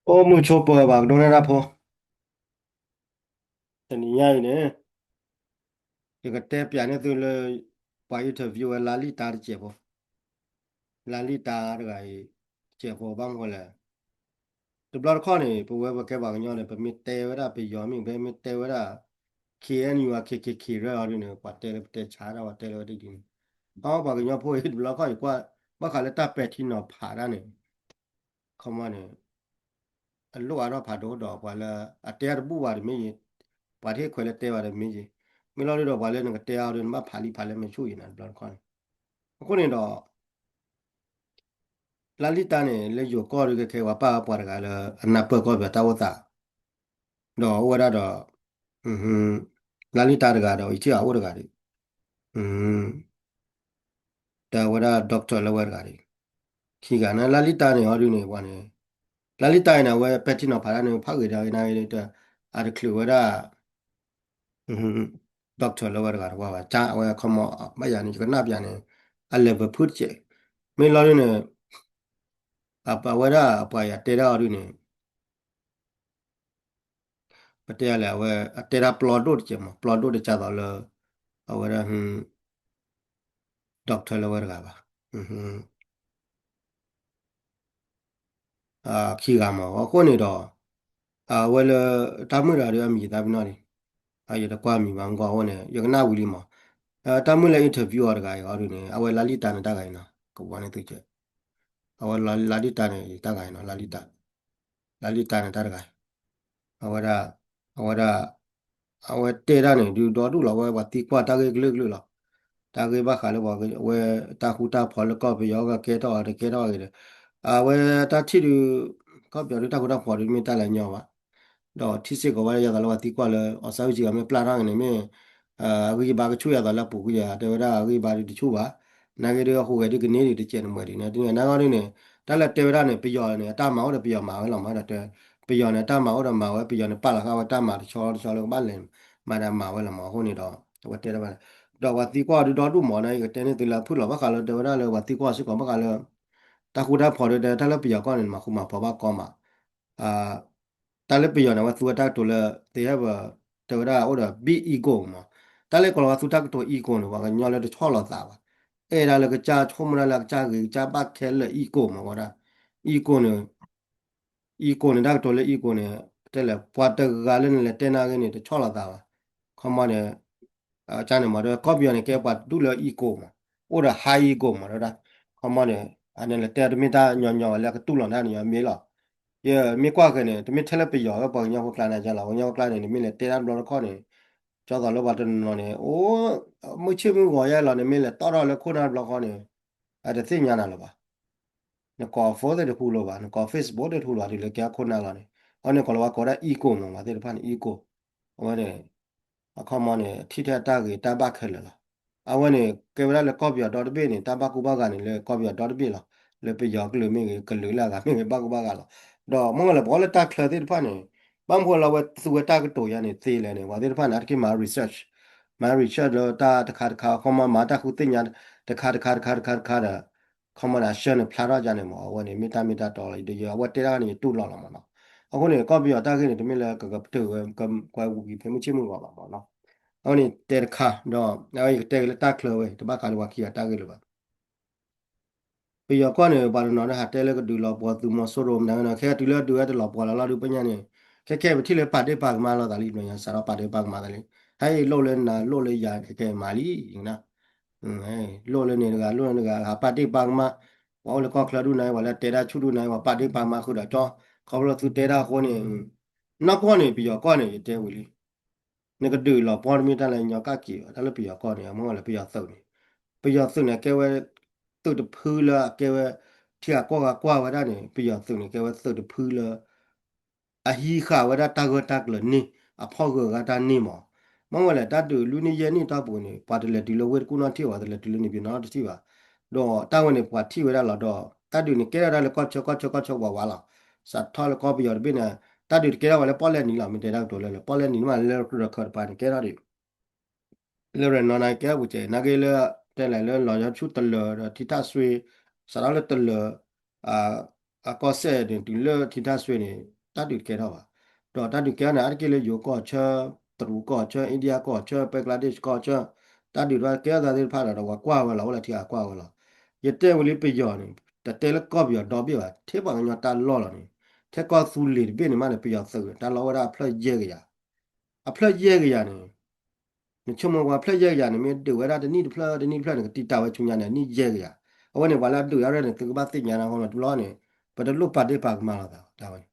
အိၣ်မုာ်ဆိးပၢၤဘၣ်ကဒိးန့ၢ်တၢ်ဖိ, တနံၤညါအံၤန့ၣ် ယကတဲပျးန့ၢ်သုလၢ ပှၤ interview ဝဲ လါလံၣ်တၢ်တစဲးဖိ, လါလံၣ်တၢ်တဂၤအံၤ တစဲးဖိဘၣ်မနုၤလဲၣ်, တဘျီတခီၣ်န့ၣ် ပဝဲပကဲပှၤကညီန့ၣ် ပမ့ၢ်တဲဝဲဒၣ်ပယီၤမ့ၢ်ဂ့ၤ မ့ၢ်တဲဝဲဒၣ် KNU အ KKK ရၢအီၤဒ်န့ၣ် ပှၤတဲလၢပတဲဆါဒၣ် ပှၤတဲလၢဝဲဒ်န့ၣ်, အပှၤကညီဖိအံၤတဘျီတခီၣ်အံၤကွၢ် ဘၣ်ဃးလၢတၢ်ပဲာ်ထံနီၤဖးတၢ်န့ၣ် ခီမီန့ၣ် အလိၣ်အါထီၣ်ဖးဒိၣ်ဒီးပှၤလၢ အတဲအတဘူၣ်ဘၣ်တမ့ၢ်ယံၤ, ပှၤတဟ့ၣ်ခွဲးလၢတဲဘၣ်တမ့ၢ်ယံၤ, မ့ၢ်လီၤဒုဒီးပှၤလၢနကတဲအီၤဒီး နဘၣ်ဖးလံာ်ဖးလဲၢ်မ့ၢ်ဆူၣ်အံၤန့ၣ် တဘျီတခီၣ်န့ၣ်, အဃိန့ၣ်ဒီး လါလံၣ်တၢ်န့ၣ် လၢယိၤကီၢ်ဒုကဲခဲအံၤ ပှၤပာ်ဝဲပှၤတဂၤလၢ အနၢ်ပၢၢ်ကီၢ်ပယီၤတၢ်အိၣ်သး, ဒီးအိၣ်ဝဲဒၣ်ဒီး လါလံၣ်တၢ်တဂၤဒီး အံၤထံၣ်အအိၣ်တဂၤဒီး တဲဝဲဒၣ် doctor လၢဝဲတဂၤန့ၣ်, ခံဂၤန့ၣ် လါလံၣ်တၢ်န့ၣ် အီၤဒုန့ၣ် ပှၤန့ၣ် လါလံၣ်တၢ်အံၤန့ၣ် အဝဲပဲာ်ထံနီၤဖးတၢ်န့ၣ် ဖးဂ့ၤဒၣ်ဂ့ၤနၤဂ့ၤဒီး အတချုးဝဲဒၣ် doctor လၢဝဲတဂၤတဝါဘၣ် ကၢ်အဝဲခီမီ ဘၣ်ယၤန့ၣ် ယကနၣ်ပျးန့ၣ် အ level ဖုၣ်တစဲး, မ့ၢ်လီၤဒုန့ၣ် အဝဲဒၣ်ပှၤယၤတဲဒၣ်အီၤဒုန့ၣ် ပတဲလဲၣ် အဝဲအတဲဒၣ်ပျီဒိၣ်တစဲးမး ပျီဒိၣ်တစဲးသိးလၢ အဝဲဒၣ် doctor လၢဝဲတဂၤဘၣ် ခံဂၤမး အဃိန့ၣ်ဒီး အဝဲလၢ တၢ်မုၣ်တဂၤဒီးအမံၤသးပ့ၤနီၣ်လံ, ယတကွၢ်မံၤဘၣ်မ့ၢ်ကွၢ်အဃိန့ၣ် ယကနၣ်ဝံၤလံမး, တၢ်မုၣ်လၢ interview အီၤတဂၤအံၤအီၤဒုန့ၣ် အဝဲလါလံၣ်တၢ်န့ၣ်တၢ်ဂၤအံၤနီၤ ကဝီၤန့ၣ်သုကဲ အဝဲလါလံၣ်တၢ်န့ၣ်တၢ်ဂၤအံၤနီၤ လါလံၣ်တၢ် လါလံၣ်တၢ်န့ၣ်တၢ်တဂၤအံၤ အဝဲဒၣ် အဝဲဒၣ် အဝဲတဲဒၣ်န့ၣ် ဒုးဒီဒူၣ်လီၤဝဲ ပှၤသံကွၢ်တၢ်ဂ့ၢ်ကလုာ်ကလုာ်လီၤ, တၢ်ဂ့ၢ်ဘၣ်ဃးလၢပှၤဝဲတၢ်ဃူတၢ်ဖိးလၢကီၢ်ပယီၤကကဲထီၣ်အီၤတကဲထီၣ်အဂ့ၢ်ဒီး အဝဲတၢ်ထံၣ်ဒုး ကီၢ်ပယီၤဒုးတၢ်ဃူတၢ်ဖိးဒုးမ့ၢ်တၢ်လၢညီဘၣ်, ဒီးထံစ့ၢ်ကီးဝဲဒၣ်ယသးလၢပှၤသံကွၢ်လၢ အီၣ်ဆၣ်ဝံၣ်စံဂၤမ့ၢ်ပျၢ်ထီၣ်ဂ့ၤန့ၣ်မ့ၢ် အဂံၢ်ဘါကဆူၣ်ယသးလၢအပူၤကွံာ်ယတဲဝဲဒၣ်အဂံၢ်ဘါဒုးတဆူၣ်ဘၣ်, နာ်က့ဒုးအဟူးဂဲၤဒုးကန့ၢ်ဒံးတစဲးန့ၣ်မွဲၤဒံးန့ၣ် နာ်က့ဒုးန့ၣ် တၢ်လၢတဲဝဲဒၣ်န့ၣ် ပယီၤန့ၣ် အတၢ်မၤအိၣ်ဒီးပယီၤမၤဝဲလီၤမးဒီးတဲ ပယီၤန့ၣ် အတၢ်မၤအိၣ်ဒီးမၤဝဲ ပယီၤန့ၣ် ပာ်လီၤဃာ်ဝဲတၢ်မၤတဆီတဆီလၢကဘၣ်လဲၤမၤတၢ်မၤဝဲလီၤမး အဃိန့ၣ်ဒီး အဝဲတဲဒၣ်ဘၣ် ဒီးပှၤသံကွၢ်ဒုးဒီဒူၣ်မးန့ၣ် ယကတဲန့ၢ်သုလၢအဖုၣ်လီၤ ဘၣ်ဃးလၢတဲဝဲဒၣ်လၢပှၤသံကွၢ်စ့ၢ်ကီး ဘၣ်ဃးလၢ တၢ်ဃူတၢ်ဖိးဒုးတဲတၢ်လၢပယီၤကီၢ်န့ၣ် မၤဃူမၤဖိးဘၣ်ကီမး တၢ်လၢပယီၤန့ၣ် အဝဲသူဝဲတၢ်ကတိၤလၢ သ့ဟဲပ တဲဝဲဒၣ်အိၣ်ဒီး big ego မး, တၢ်လၢကိးလီၤဝဲသူတၢ်ကတိၤ ego န့ၣ် ပှၤကညီလၢတဆီၣ်လီၤသးဘၣ်, အဲၣ်ဒၣ်လၢကစၢ်ဆိကမိၣ်ဒၣ်လၢကစၢ်ဂ့ၤကစၢ်ဘၣ်ခဲလၢာ် ego မး ဝဲဒၣ် ego န့ၣ် ego န့ၣ် တၢ်ကတိၤလၢ ego န့ၣ် တဲလဲၣ် ပှၤတဂၤလၢနလဲၤတဲနာ်ဂ့ၤန့ၣ် တဆီၣ်လီၤသးဘၣ်, ခီမီန့ၣ် ကန့ၣ်မး ဒီးကီၢ်ပယီၤန့ၣ် ကဲပှၤတူၢ်လၢ ego မး, အိၣ်ဒီး high ego မး ဒီးဝဲဒၣ် ခီမီန့ၣ် အန့ၣ်လဲၤတဲတမ့ၢ်တၢ်ညီညီလၢကတူၢ်လိာ်တၢ်န့ၣ် မ့ၢ်လီၤ. ယမ့ၢ်ကွၢ်ဃဲၤန့ၣ် တမ့ၢ်ထဲလၢပယီၤဝဲပှၤကညီဖိကျါန့ၣ် ကလီၤ ပှၤကညီဖိကျါန့ၣ် နမ့ၢ်လဲၤတဲတၢ်တဘျီတခီၣ်န့ၣ် ကၠီသိးလၢပှၤတနီၤနီၤန့ၣ် အိၣ် မုၢ်ဆ့ၣ်မုၢ်ဂီၤယဲလီၤ နမ့ၢ်လဲၤတီၣ်ထီၣ်လၢခိၣ်နၢ်တဘျီတခီၣ်န့ၣ် အတသ့ၣ်ညါနၤလၢၤဘၣ်. နကိး phone သ့ၣ်တဖုလၢၤဘၣ်, နကိး Facebook သ့ၣ်တဖုလၢၤဘၣ် တုၤလၢကဲခိၣ်နၢ်လီၤန့ၣ် အန့ၣ်ကိးလီၤဝဲကိးဒၣ် ego မး ပှၤသ့ၣ်တဖၣ်န့ၣ် ego အဝဲန့ၣ် အခီမီန့ၣ် ထံၣ်ထဲတၢ်ဂ့ၤတၢ်ဘၣ်ခဲလၢာ်လီၤ. အဝဲန့ၣ် ကဲဝဲဒၣ်လၢကီၢ်ပယီၤဒီတဘ့ၣ်န့ၣ် တၢ်ဘၣ်ကူဘၣ်ဂာ်န့ၣ် လၢကီၢ်ပယီၤဒီတဘ့ၣ်လီၤ. လၢပယီၤကလုာ်မ့ၢ်ဂ့ၤ ကလုာ်လၢအဂၤမ့ၢ်ဂ့ၤ ဘၣ်ကူဘၣ်ဂာ်လီၤ. ဒီးမ့ၢ်ဝဲလၢပှၤအိၣ်လၢတၢ်ချၢသ့ၣ်တဖၣ်န့ၣ် ဘၣ်မနုၤလၢအဝဲသူဝဲတၢ်ကတိၤယါန့ၣ်သ့လဲၣ်န့ၣ် ပှၤသ့ၣ်တဖၣ်န့ၣ် အါတက့ၢ်မၤ research, မၤ research လၢတၢ်တခါတခါ အခီမီမၤတၢ်ဃုသ့ၣ်ညါ တခါတခါတခါတခါဒီး ခီမီန့ၣ် အဆၢန့ၣ်ဖျါထီၣ်ယါန့ၣ်မး အဝဲန့ၣ် မ့ၢ်တၢ်မ့ၢ်တၢ်တီလီၤ ဒီးယအဝဲတဲဒၣ်န့ၣ် ယတူၢ်လိာ်လီၤမးနီၤ. အဃိန့ၣ် ကီၢ်ပယီၤတၢ်ဂ့ၢ်န့ၣ် တမ့ၢ်လၢကကပတုာ်ဝဲ ကကွဲးဝူကံၤဖဲမုၢ်ဆ့ၣ်မုၢ်ဂီၤဘၣ်မးနီၤ. အဝဲန့ၣ်တဲတခါ ဒီးအဝဲယကတဲက့ၤလၢတၢ်ချၢဝဲ တဘၣ်ဃးလၢပှၤခံဂၤတၢ်ဂ့ၢ်လၢၤဘၣ်. ပယီၤကီၢ်န့ၣ် ပှၤတနီၤန့ၣ် ဟးတဲလၢကဒုးလီၤပှီၢ်သုးမီၤစိရိၤမနုၤန့ၣ် ခဲတုၤလၢဒုးဝဲတလီၤပှီၢ်လီၤလီၤဒုးပညါန့ၣ် ခဲခဲပထံၣ်လၢပာ်ဒ့ၣ်ပာ်ကမၣ်လိာ်သးလံ ပယီၤစးထီၣ်ပာ်ဒ့ၣ်ပာ်ကမၣ်သးလံ. ဟဲအံၤလိၣ်လၢနၤလိၣ်လၢယၤခဲခဲမၤလံ လိၣ်လၢန့ၣ်တဂၤ လိၣ်လၢန့ၣ်တဂၤ ဟးပာ်ဒ့ၣ်ပာ်ကမၣ် ပှၤအိၣ်လၢကီၢ်ချၢဒူၣ်နၤ ပှၤလၢတဲဒၣ်ဆူၣ်ဒူၣ်နၤ ပှၤပာ်ဒ့ၣ်ပာ်ကမၣ်ဃုာ်ဒီးကၠီ ခီဖျိသုတဲတၢ်အဃိန့ၣ် နီၢ်ကီၢ်န့ၣ် ပယီၤကီၢ်န့ၣ် ယတဲဝံၤလံ နကဒုးလီၤပှီၢ်တမ့ၢ်တၢ်လၢညီကၣ်က့ၤဘၣ် တၢ်လၢပယီၤကီၢ်န့ၣ် အမ့ၢ်ဝဲလၢပယီၤသုးန့ၣ် ပယီၤသုးန့ၣ် ကဲဝဲ သုးတဖုလၢအကဲဝဲ ထံဂၤကီၢ်ဂၤကွၢ်ဝဲဒၣ်န့ၣ် ပယီၤသုးန့ၣ် ကဲဝဲသုးတဖုလၢ အဟံးဃာ်ဝဲဒၣ်တၢ်ဂၢၢ်တၢ်ကျၢၤန့ၢ် အဖီၣ်ဂၢၢ်ဂၤတၢ်န့ၢ်မး. မ့ၢ်ဝဲလဲၣ် တၢ်ဒုးလွံၢ်နံၣ်ယဲၢ်နံၣ်တီၢ်ပူၤန့ၣ် ပှၤတလဲၤတုၤလၢဝ့ၢ်တကူၣ်နီတထံၣ်ဘၣ် တလဲၤတုၤလၢန့ၣ်ပျီနီတထံၣ်ဘၣ်. ဒီးတၢ်ဝဲန့ၣ် ပှၤထံၣ်ဝဲဒၣ်လီၤဒီး တၢ်ဒုးန့ၣ်ကဲထီၣ်ဒၣ်လၢကီၢ်ဆၢကီၢ်ဆၢကီၢ်ဆၢဝးဝးလီၤ. စးထီၣ်လၢကီၢ်ပယီၤတဘ့ၣ်န့ၣ် တၢ်ဒုးတကဲထီၣ်ဝဲလၢပီၣ်လဲၣ်နံၤလီၤ မ့ၢ်တဲတၢ်ကတိၤလၢလၢ ပီၣ်လဲၣ်နံၤမးလၢရခၢၣ်တပၤန့ၣ် ကဲထီၣ်ဒံး လၢရနီၤန့ၣ်ကဲပူၤစဲး နာ်က့လၢ တဲလဲၣ်လၢလီၤဆီဆူၣ်တလၢၤဒီးထံထၣ်စွ့ စးထီၣ်လၢတလၢၤ အကီၢ်စဲၣ်န့ၣ် တုၤလၢထံထၣ်စွ့န့ၣ် တၢ်ဒုးတကဲထီၣ်ဘၣ်. ဒီးတၢ်ဒုးကဲထီၣ်န့ၣ် အါတက့ၢ်လၢယိၤကီၢ်ဆၢ, တရူးကီၢ်ဆၢ, India ကီၢ်ဆၢ, Bangladesh ကီၢ်ဆၢ, တၢ်ဒုးတဖၣ်ကဲထီၣ်သးသ့ၣ်တဖၣ်ဒီး ဒီးပှၤကွၢ်ဝဲလီၤ, အိၣ်လၢထံဂၤကွၢ်ဝဲလီၤ. ယတဲဝဲလံပယီၤန့ၣ် တတဲလၢကီၢ်ပယီၤဒီဘ့ၣ်ဘၣ်, ထဲပှၤကညီတၢ်လီၢ်လီၤန့ၣ်, ထဲကီၢ်သူလ့ၤတဘ့ၣ်န့ၣ်မးန့ၣ် ပယီၤသုးတၢ်လီၢ်အိၣ်ဝဲဒၣ်အဖျၢၣ်ယဲၢ်ကယၤ, အဖျၢၣ်ယဲၢ်ကယၤန့ၣ် နဆိကမိၣ်ကွၢ်ဖျၢၣ်ယဲၢ်ကယၤန့ၣ် မ့ၢ်ဒုးဝဲဒၣ်တနံၣ်တဖျၢၣ် တနံၣ်တဖျၢၣ်န့ၣ် ကတံာ်တာ်ဝဲဆူညါန့ၣ် အနံၣ်ယဲၢ်ကယၤ. အဝဲန့ၣ် ပှၤလၢအဒုးတၢ်ရဲၣ်န့ၣ် သုကဘၣ်သ့ၣ်ညါန့ၣ် အဃိန့ၣ် တဘျီန့ၣ် ပတလိၣ်ပာ်ဒ့ၣ်ပာ်ကမၣ်လိာ်သး တၢ်ဝဲန့ၣ်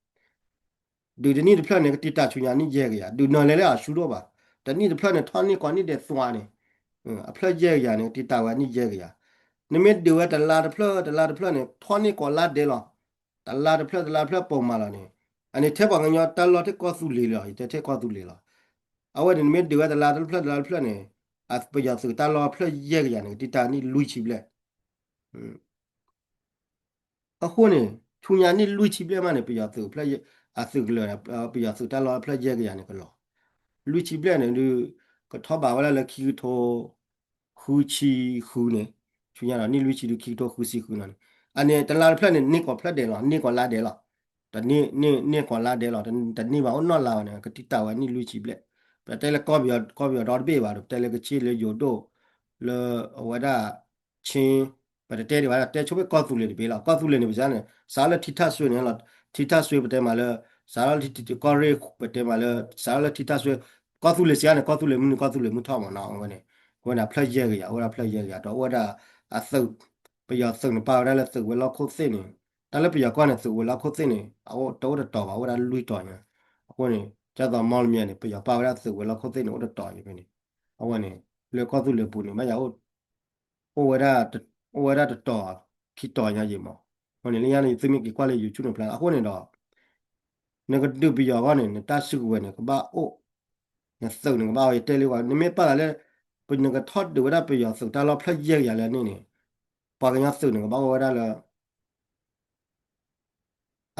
ဒုးတနံၣ်တဖျၢၣ်န့ၣ် ကတံာ်တာ်ဆူညါအနံၣ်ယဲၢ်ကယၤ, ဒုးနၤလဲၤလၢအဆူၣ်ဒိၣ်ဘၣ်, တနံၣ်တဖျၢၣ်န့ၣ် ထီၣ်န့ၢ်ကီးနံၣ်ဒဲးသွါန့ၣ်, အဖျၢၣ်ယဲၢ်ကယၤန့ၣ် ကတံာ်တာ်ဝဲအနံၣ်ယဲၢ်ကယၤ. နမ့ၢ်ဒုးဝဲတလါတဖျၢၣ် တလါတဖျၢၣ်န့ၣ် ထီၣ်န့ၢ်ကီးလါဒဲးလီၤ. တလါတဖျၢၣ် တလါတဖျၢၣ်ပိာ်မးလီၤန့ၣ်, အန့ၣ်ထဲပှၤကညီတၢ်လီၢ်ထဲကီၢ်သူလ့ၤလီၤ, ယတဲထဲကီၢ်သူလ့ၤလီၤ. အဝဲန့ၣ် နမ့ၢ်ဒုးဝဲတလါတဖျၢၣ် တလါတဖျၢၣ်န့ၣ်, ပယီၤသုးတၢ်လီၢ်ဖျၢၣ်ယဲၢ်ကယၤန့ၣ် ကတံာ်တာ်နံၣ်လွံၢ်ဆံဘျဲၣ် အဃိန့ၣ် ဆူညါနံၣ်လွံၢ်ဆံဘျဲၣ်မးန့ၣ် ပယီၤသုး အသုးကလၢၤ ပယီၤသုးတၢ်လီၢ်ဖျၢၣ်ယဲၢ်ကယၤန့ၣ်ကလီၤ. လွံၢ်ဆံဘျဲၣ်န့ၣ်ဒုး ကထီၣ်ဘးဝဲဒၣ်လၢခံကထိ ဃုဆံဃုန့ၣ်, ဆူညါဒီးနံၣ်လွံၢ်ဆံဒုးခံကထိဃုဆံဃုန့ၣ်, အန့ၣ်တလါတဖျၢၣ်န့ၣ် န့ၢ်ကီးဖျၢၣ်ဒဲးလီၤ, န့ၢ်ကီးလါဒဲးလီၤ. တန့ၢ် န့ၢ် န့ၢ်ကီးလါဒဲးလီၤ, တန့ၢ်ဘၣ်အိၣ်နီၢ်လါဘၣ်န့ၣ် ကတံာ်တာ်ဝဲနံၣ်လွံၢ်ဆံဘျဲၣ်. ပတဲလၢကီၢ်ပယီၤ ကီၢ်ပယီၤဒီတဘ့ၣ်ဘၣ်ဒီး ပတဲလၢကဆ့ၣ်လၢယိၤဒိၣ် လၢအဝဲဒၣ် ဆ့ ပတတဲဒံးဘၣ် တဲဆိဖဲကီၢ်သူလ့ၤတဘ့ၣ်လီၤ. ကီၢ်သူလ့ၤန့ၣ် ပစးန့ၣ် စးလၢထံထၣ်စွ့န့ၣ်လီၤ. ထံထၣ်စွ့ ပတဲမးလၢ စးလၢထံထၣ်ကီၢ်ရ့ၣ် ပတဲမးလၢ စးလၢထံထၣ်စွ့ ကီၢ်သူလ့ၤစံးန့ၣ် ကီၢ်သူလ့ၤမုၢ်နုာ် ကီၢ်သူလ့ၤမုၢ်ထီၣ်မးနီၤ အဝဲန့ၣ် အဝဲဒၣ်ဖျၢၣ်ယဲၢ်ကယၤ အဝဲဒၣ်ဖျၢၣ်ယဲၢ်ကယၤ ဒီးအဝဲဒၣ်အသုး ပယီၤသုးန့ၣ် ပာ်ဝဲဒၣ်လၢသုးဝဲၤလီၢ်ခိၣ်သ့ၣ်န့ၣ် တၢ်လၢပယီၤကီၢ်န့ၣ် သုးဝဲၤလီၢ်ခိၣ်သ့ၣ်န့ၣ် အအိၣ်တအိၣ်တတီၤဘၣ် အိၣ်ဝဲဒၣ်လွံၢ်တီၤညါ. အဃိန့ၣ် ကၢ်သိးမီလမၠဲၣ်န့ၣ် ပယီၤပာ်ဝဲဒၣ်သုးဝဲၤလီၢ်ခိၣ်သ့ၣ်န့ၣ် အိၣ်တတီၤညါဖဲန့ၣ် အဝဲန့ၣ် လၢကီၢ်သူလ့ၤပူၤန့ၣ် ဘၣ်ယၤ အိၣ်ဝဲဒၣ် အိၣ်ဝဲဒၣ်တတီၤ ခံတီၤညါယံၤမး. အဃိန့ၣ် လၢညါန့ၣ် သုမ့ၢ်က့ၤကွၢ်လၢ YouTube န့ၣ်ဖျါ အဃိန့ၣ်ဒီး နကဒုးပယီၤအဂီၢ်န့ၣ် နတၢ်စုကဝဲၤန့ၣ် ကဘၣ်အိၣ်, နသုးန့ၣ်ကဘၣ်အိၣ် ယတဲလံကွၢ် နမ့ၢ်ပာ်သးလၢ နကထီၣ်ဒုးဝဲဒၣ်ပယီၤသုးတၢ်လီၢ်ဖျၢၣ်ယဲၢ်ကယၤလၢန့ၣ်န့ၣ် ပှၤကညီသုးန့ၣ် ကဘၣ်အိၣ်ဝဲဒၣ်လၢ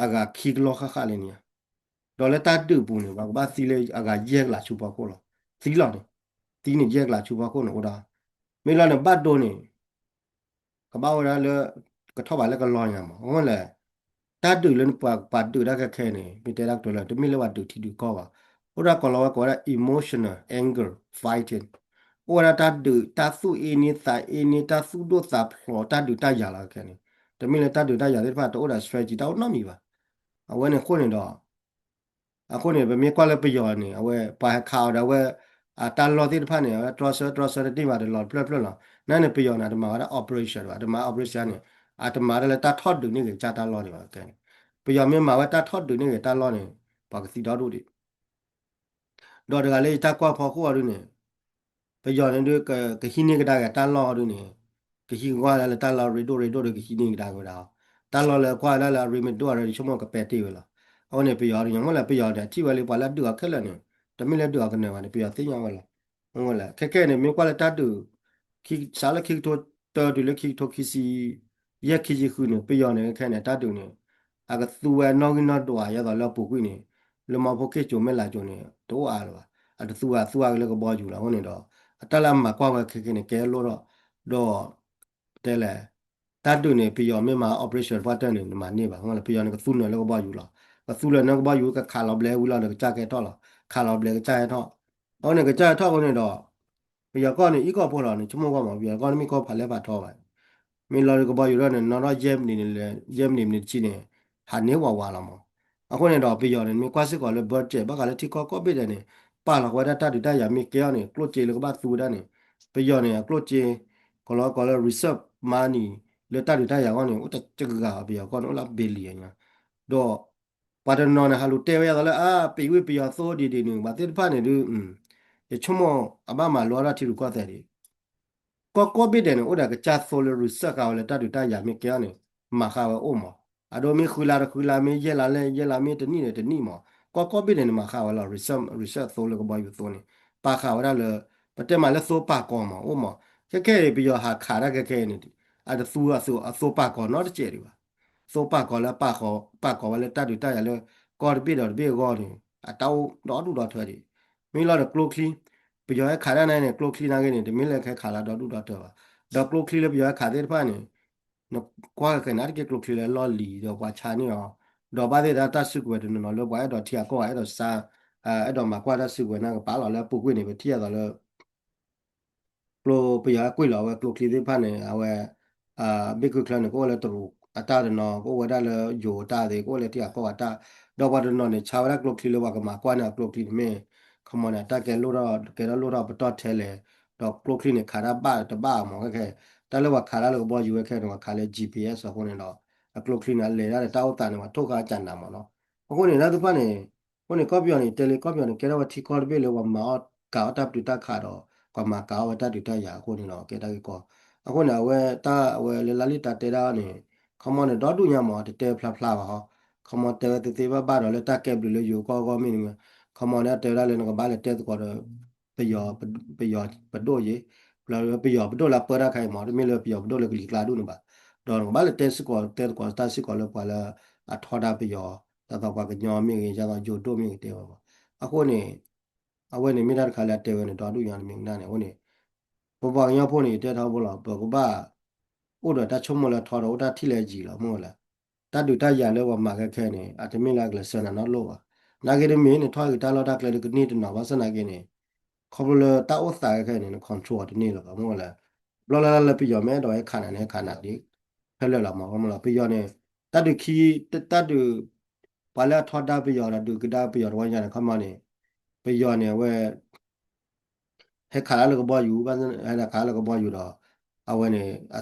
အဂၤခံကလီၢ်ဃၣ်ဃၣ်လံန့ၣ်ဧါ. ဒီးလၢတၢ်ဒုးပူၤန့ၣ် ပှၤကဘၣ်သံလၢအဂၤယဲၢ်ကလးဆူဖီခိၣ်လီၤ. သံလီၤန့ၣ် သံန့ၣ်ယဲၢ်ကလးဆူဖီခိၣ်န့ၣ်အိၣ်ဒၣ်, မ့ၢ်လီၤန့ၣ်ဘၣ်ဒိန့ၣ် ကဘၣ်အိၣ်ဝဲဒၣ်လၢ ကထီၣ်ဘးလၢကလီညါမး အဃိလဲၣ်, တၢ်ဒုးလၢပှၤပှၤဒုးတၢ်ခဲခဲန့ၣ် မ့ၢ်တဲဒၣ်ကတိၤလၢ တမ့ၢ်လၢပှၤဒုးထံဒုးကီၢ်ဘၣ်, အိၣ်ဒၣ်ကိးလီၤဝဲကိးဝဲဒၣ် emotional anger fighting, အိၣ်ဝဲဒၣ်တၢ်ဒုး တၢ်သူၣ်အ့န့ သးအ့န့ တၢ်သူၣ်ဒိၣ်သးဖျိး တၢ်ဒုးတၢ်ယၤလီၤခဲခဲန့ၣ်, တမ့ၢ်လၢတၢ်ဒုးတၢ်ယၤသ့ၣ်တဖၣ် တအိၣ်ဒီး strategy တၢ်အိၣ်နီတမံၤဘၣ်. အဝဲန့ၣ်အဃိန့ၣ်ဒီး အဃိန့ၣ် ပမ့ၢ်ကွၢ်လၢပယီၤန့ၣ် အဝဲ ပှၤဟဲခးအီၤဒီးအဝဲ အတၢ်လီၢ်သ့ၣ်တဖၣ်န့ၣ် အဝဲတြီဆၢတြီဆၢတန့ၢ်ဘၣ် တလီၤတဖျၢၣ်ဖျၢၣ်လီၤ. နာ်န့ၣ် ပယီၤန့ၣ် အတမၤဝဲဒၣ် operation ဘၣ်, အတမၤ operation န့ၣ် အတမၤတၢ်လၢတၢ်ထီၣ်ဒုးန့ၢ်ဂ့ၤကစၢ်တၢ်လီၢ်ဒံးဘၣ်ခဲန့ၣ်, ပယီၤမ့ၢ်မၤဝဲတၢ်ထီၣ်ဒုးန့ၢ်ဂ့ၤတၢ်လီၢ်န့ၣ် ပှၤကသံဒီဒူၣ်ဒံး ဒီးတဂၤလၢယတၢ်ကွၢ်ဖီခိၣ်အီၤဒုန့ၣ် ပယီၤန့ၣ်ဒု ကဟံးန့ၢ်ကဒါက့ၤတၢ်လီၢ်အီၤဒုန့ၣ် ကဟံးကွၢ်လၢတၢ်လီၢ်ရ့ဒိၣ်ရ့ဒိၣ်ဒီး ကဟံးန့ၢ်ကဒါက့ၤဝဲဒၣ်အီၤ, တၢ်လီၢ်လၢကွၢ်ဝဲဒၣ်လၢအရ့မ့ၢ်ဒိၣ်အီၤဒီး ယဆိကမိၣ်ကပဲာ်တ့ၢ်ဝဲလီၤ. အဃိန့ၣ် ပယီၤဒုညါ မ့ၢ်လၢပယီၤန့ၣ် အထံၣ်ဝဲလံ ပှၤလၢအဒုးအီၤခဲလၢာ်န့ၣ် တမ့ၢ်လၢဒုးအီၤကနၢၤဘၣ်န့ၣ် ပယီၤသ့ၣ်ညါဝဲလီၤ. မ့ၢ်လဲၣ် ခဲခဲန့ၣ် မ့ၢ်ကွၢ်လၢတၢ်ဒုး စးလၢခံကထိတၢတုၤလၢခံကထိခံဆံ ယဲၢ်ခံဆံဃုန့ၣ် ပယီၤန့ၣ် ခဲခဲန့ၣ် တၢ်ဒုးန့ၣ် အကသူဝဲနီၣ်ဂံၢ်နီၣ်ဒွး ယဲသိးလၢအပူၤကွံာ်န့ၣ် လၢမီဖိက့ၣ်ကၠိမဲၢ်လးကၠိန့ၣ် တအိၣ်အါလၢၤဘၣ်. အတသူဝဲ အသူဝဲက့ၤလၢကဘီယူၤလီၤ. အဃိန့ၣ်ဒီး အတၢ်လၢအမၤကွၢ်ဝဲခဲခဲန့ၣ် ကဲလိၣ်ထီၣ် ဒီး တဲလဲၣ် တၢ်ဒုးန့ၣ် ပယီၤမ့ၢ်မၤ operation တပှၢ်တၢၢ်န့ၣ် နမၤန့ၢ်ဘၣ်. အဃိန့ၣ် ပယီၤန့ၣ် ကသူနၢၤလၢကဘီယူၤလီၤ. ကသူလၢနကဘီယူၤ ကခးလီၤဘျဲဝံၤလီၤဒီး ကစၢ်ကဟဲထီၣ်လီၤ. ခးလီၤဘျဲကစၢ်ဟဲထီၣ်. အဃိန့ၣ် ကစၢ်ဟဲထီၣ်အဃိန့ၣ်ဒီး ပယီၤကီၢ်န့ၣ် အံၣ်ကီၢ်ဖိလီၤန့ၣ် ဆိကမိၣ်ကွၢ်မး ပယီၤကီၢ်န့ၣ်မ့ၢ်ကီၢ်ဖးလဲၢ်ဖးထီဘၣ်. မ့ၢ်လီၤဒီးကဘီယူၤထီၣ်န့ၣ် နီၢ်ထီၣ်ယဲၢ်မံးနံးန့ၣ် ယဲၢ်မံးနံး မံးနံးတဆံန့ၣ် ဟးန့ၢ်ဝးဝးလီၤမး. အဃိန့ၣ်ဒီး ပယီၤန့ၣ် မ့ၢ်ကွၢ်စ့ၢ်ကီးလၢ budget ဘၣ်ဃးလၢထံကီၢ်ကိးဘ့ၣ်ဒဲးန့ၣ် ပာ်လီၤဝဲဒၣ်တၢ်ဒုးတၢ်ယၤမ့ၢ်ကဲအီၤန့ၣ် ကျိၣ်စ့လၢကဘၣ်သူဝဲဒၣ်န့ၣ် ပယီၤန့ၣ် အကျိၣ်စ့ ကလီကီးလၢ reserve money လၢတၢ်ဒုးတၢ်ယၤအဂီၢ်န့ၣ် အိၣ်တဂၤဘၣ် ပယီၤကီၢ်န့ၣ် အိၣ်လၢ billion ညါ ဒီး ပှၤတနီၤန့ၣ် ဟးလူၤတဲဝဲယသးလၢ အါ ပံၤဝံၣ်ပယီၤသိဒ်ဒ်န့ၣ် ဘၣ်သ့ၣ်တဖၣ်န့ၣ်ဒု ယဆိကမိၣ်အဘၣ်မၤလိအါထီၣ်ထံရူၢ်ကီၢ်သဲးဒံး ကီၢ်ကိးဘ့ၣ်ဒဲးန့ၣ် အိၣ်ဒီးကစၢ်သိလၢ reserve ဃာ်ဝဲလၢတၢ်ဒုးတၢ်ယၤမ့ၢ်ကဲအီၤန့ၣ် မၤဃာ်ဝဲအိၣ်မး. အဒိမ့ၢ်ဃုလါတဃုလါ မ့ၢ်ယဲၢ်လါလၢယဲၢ်လါ မ့ၢ်တနံၣ်န့ၣ်တနံၣ်မး. ကီၢ်ကိးဘ့ၣ်ဒဲးန့ၣ် မၤဃာ်ဝဲလီၤ reserve reserve သိလၢကဘီယူၤသိန့ၣ် ပာ်ဃာ်ဝဲဒၣ်လၢ ပတဲမးလၢသိပာ်ကီၤမး အိၣ်မး. ခဲခဲအံၤ ပယီၤဟးခးတၢ်ခဲခဲအံၤန့ၣ် အတသူအသိပာ်ကီၤနီတစဲးဒံးဘၣ်. သိပာ်ကီၤလၢ ပာ်ကီၤဝဲလၢတၢ်ဒုးတၢ်ယၤလၢ ကီၢ်တဘ့ၣ်ဒီးတဘ့ၣ်အဂီၢ်န့ၣ် အတၢ်အိၣ်ဒီဒူၣ်ဒီထၢဒံး. မ့ၢ်လီၤဒီးကျိချံ ပယီၤဟဲခးတၢ်န့ၣ် ကျိချံနာ်က့န့ၣ် တမ့ၢ်လၢကဟဲခးလၢဒီဒူၣ်ဒီထၢဘၣ်. ဒီးကျိချံလၢပယီၤဟဲခးသ့ၣ်တဖၣ်န့ၣ် နကွၢ်ခဲခဲန့ၣ် အါတက့ၢ်ကျိချံလၢလီၢ်လံၤဒီးပှၤဆါန့ၢ်အီၤ ဒီးဘၣ်သ့ၣ်တၢ်တၢ်စုကဝဲၤတနီၤနီၤလၢပှၤအဲၣ်ဒိးထံဂၤကီၢ်ဂၤ အဲၣ်ဒိးစါ အဲၣ်ဒိးမၤကွၢ်တၢ်စုကဝဲၤန့ၣ် ကပာ်လီၤလၢအပူၤကွံာ်န့ၣ် ပထံၣ်အသိးလၢ ကျိ ပယီၤအဲၣ်ကွံာ်လီၤဝဲ ကျိချံသ့ၣ်တဖၣ်န့ၣ် အဝဲ ဘ့ၣ်ခုၣ်ချၢန့ၣ် ကအိၣ်လၢတရူးအတၢ်တနီၤ ကအိၣ်ဝဲဒၣ်လၢယိၤအတၢ်သ့ၣ် ကအိၣ်လၢထံဂၤကီၢ်ဂၤတၢ် ဒီးပှၤတနီၤန့ၣ် ဆါဝဲဒၣ်ကျိချံလၢပှၤကမၤကွၢ်န့ၣ် အကျိချံန့ၣ်မ့ၢ် ခီမီန့ၣ် အတၢ်ကဲလိၣ်ထီၣ် ကဲထီၣ်လိၣ်ထီၣ်ပတီၢ်ထဲလဲၣ် ဒီးကျိချံန့ၣ် ခးတၢ်ဘၣ်တဘၣ်မး ခဲခဲ တၢ်လၢပှၤခးတၢ်လၢကဘီယူၤဝဲခဲန့ၣ် ပှၤခးလၢ G P S အဃိန့ၣ်ဒီး အကျိချံန့ၣ် အလဲၤတၢ်ဒီးတၢ်အိၣ်သးန့ၣ် ပှၤထိၣ်ဃာ်ကနၤမးနီၤ အဃိန့ၣ် တၢ်သ့ၣ်တဖၣ်န့ၣ် အဃိန့ၣ် ကီၢ်ပယီၤန့ၣ် တဲလၢကီၢ်ပယီၤန့ၣ် ကဲထီၣ်ဝဲထံကီၢ်တဘ့ၣ်လၢပှၤမၤအီၣ်ကးအီၣ်တၢ်ပတုာ်တၢ်ခးဒီး ပှၤမၤကးအီၣ်ဝဲတၢ်ဒုးတၢ်ယၤအဃိန့ၣ်ဒီး ကဲတၢ်ဂ့ၢ်ကီ အဃိန့ၣ် အဝဲတၢ်အဝဲလၢလါလံၣ်တၢ်တဲဒၣ်န့ၣ် ခီမီန့ၣ် ဒီဒူၣ်ညါမး တတဲဖျါဖျါဘၣ်ဟီ ခီမီတဲဝဲသ့သ့ဘၣ်ဘၣ်ဒီးလၢတၢ်ကဲဘျုးလၢယိၤကီၢ်ဂီၢ်မ့ၢ်န့ၣ် ခီမီန့ၣ် အတဲဝဲဒၣ်လၢနကဘၣ်လဲၤတဲသကိးဒီး ပယီၤ ပယီၤပဒိၣ်ယ့ၣ် ပယီၤပဒိၣ်လၢအပၢတၢ်ခါအံၤမး တမ့ၢ်လၢပယီၤပဒိၣ်လၢကလံၤကျါဒူၣ်န့ၣ်ဘၣ် ဒီးနကဘၣ်လဲၤတဲစ့ၢ်ကီး တဲသကိးတၢ်စ့ၢ်ကီးလၢပှၤလၢ အထီဒါပယီၤ ဒ်သိးပှၤကညီမ့ၢ်ဂ့ၤ ဒ်သိးယိၤဒိၣ်မ့ၢ်ဂ့ၤတဲဝဲဘၣ် အဃိန့ၣ် အဝဲန့ၣ်မ့ၢ်တၢ်တခါလၢအတဲဝဲန့ၣ် ဒီဒူၣ်ညါတမံၤကနၣ်န့ၣ် အဃိန့ၣ် ပပှၤကညီဖိန့ၣ် ယတဲထီဘိလီၤ ပကဘၣ် အိၣ်ဒီးတၢ်ဆိကမိၣ်လၢထီဒီးအိၣ်တၢ်ထံၣ်လၢယံၤလီၤ မ့ၢ်ဝဲလဲၣ် တၢ်ဒုးတၢ်ယၤလၢပှၤမၤခဲခဲန့ၣ် အတမ့ၢ်လၢအကလဲၤဆှၢနၤနီတလိၣ်ဘၣ် နာ်က့တမ့ၢ်န့ၣ် ထီၣ်က့ၤတၢ်လီၢ်တၢ်ကျဲဒီးကန့ၢ်တနီၤ ဘၣ်ဆၣ်နာ်က့န့ၣ် ခီဖျိလၢတၢ်အိၣ်သးခဲခဲန့ၣ် န control အီၤတန့ၢ်လၢၤဘၣ် မ့ၢ်ဝဲလဲၣ် ဘျီလၢ်လၢ်လၢပယီၤမ့ၢ်အဲၣ်ဒိးဟဲခးနၤန့ၣ် ဟဲခးနၤဒ် ခဲလၢာ်လီၤမး မ့ၢ်လီၤ ပယီၤန့ၣ် တၢ်ဒုးခံ တၢ်ဒုး ပှၤလၢအထီဒါပယီၤဒီးဒုးကဒါပယီၤတဝီညါန့ၣ် ခီမီန့ၣ် ပယီၤန့ၣ် အဝဲ ဟဲခးတၢ်လၢကဘီယူၤ ဟဲခးတၢ်လၢကဘီယူၤဒီး အဝဲန့ၣ်